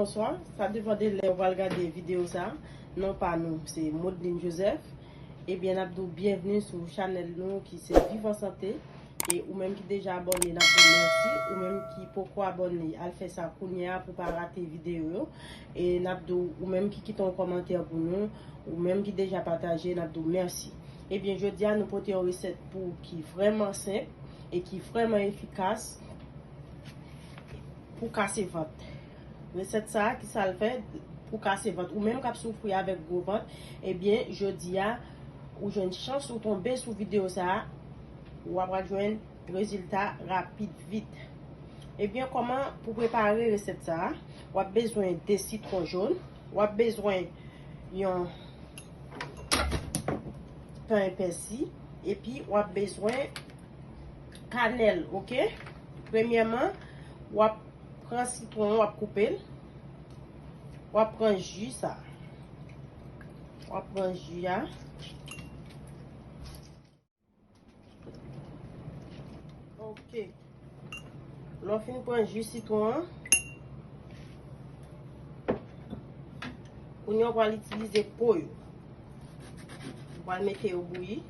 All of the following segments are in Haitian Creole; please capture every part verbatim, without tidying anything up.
Bonswa, sa depann de lè ou pral gade videyo sa. Non pa nou, se Modline Joseph. Ebyen, n ap di w byenvni sou chanèl nou ki se Viv an Sante. E ou menm ki deja abòne, n ap di w mèsi. Ou menm ki poko abòne, al fè sa kounye a pou pa rate videyo yo. E n ap di w, ou menm ki kite yon kòmantè pou nou, ou menm ki deja pataje, n ap di w mèsi. Ebyen, jodi a, nou pote yon resèt pou ou ki vrèman senp e ki vrèman efikas pou kase vant. Resèt sa a, ki sa l fè pou kase vant? Ou menm k ap soufri avèk gwo vant, ebyen, jodi a, ou jwenn chans ou tonbe sou videyo sa a, w ap jwenn rezilta rapid, vit. Ebyen, kòman pou prepare resèt sa a? W ap bezwen de sitwon jòn, w ap bezwen yon pen pèsi, epi w ap bezwen kanèl, oke? Premyèman, w ap pran sitwon, w ap koupe l, w ap pran ji sa, w ap pran ji a. Ok. Lè w fin pran ji sitwon an, kounye a w pral itilize po yo. Ou pral mete yo bouyi.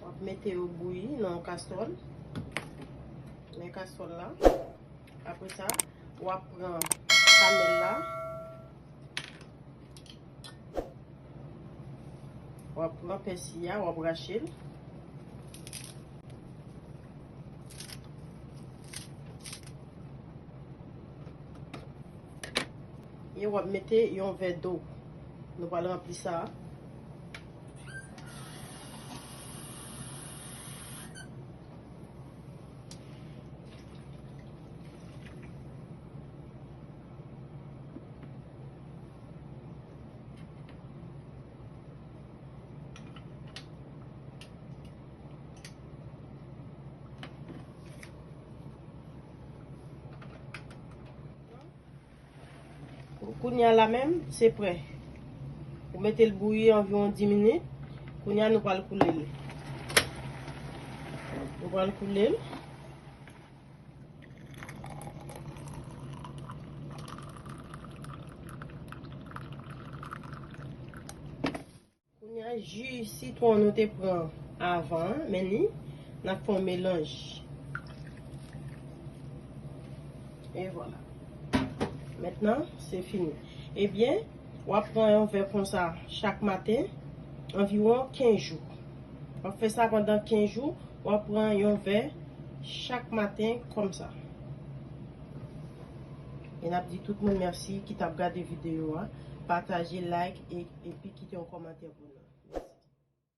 W ap mete yo bouyi nan yon kastwòl. Men kastwòl la. Apre sa, w ap pran kanèl la. W ap pran pèsi a, w ap rache l. E w ap mete yon vè dlo. Nou pral ranpli sa. Kounye a la menm, se prè. Ou mete l bouyi anviwon dis minit. Kounye a nou pral koule l. Nou pral koule l. Kounye a, ji sitwon nou te pran avan an, men li, n ap fè yon melanj. E vwala. Mentnan, se fini. Ebyen, w ap pran yon vè konsa chak maten, anviwon kenz jou. W ap fè sa pandan kenz jou, w ap pran yon vè chak maten konsa. E n ap di tout moun mèsi ki t ap gade videyo a. Pataje, like, e, epi kite yon kòmantè pou nou.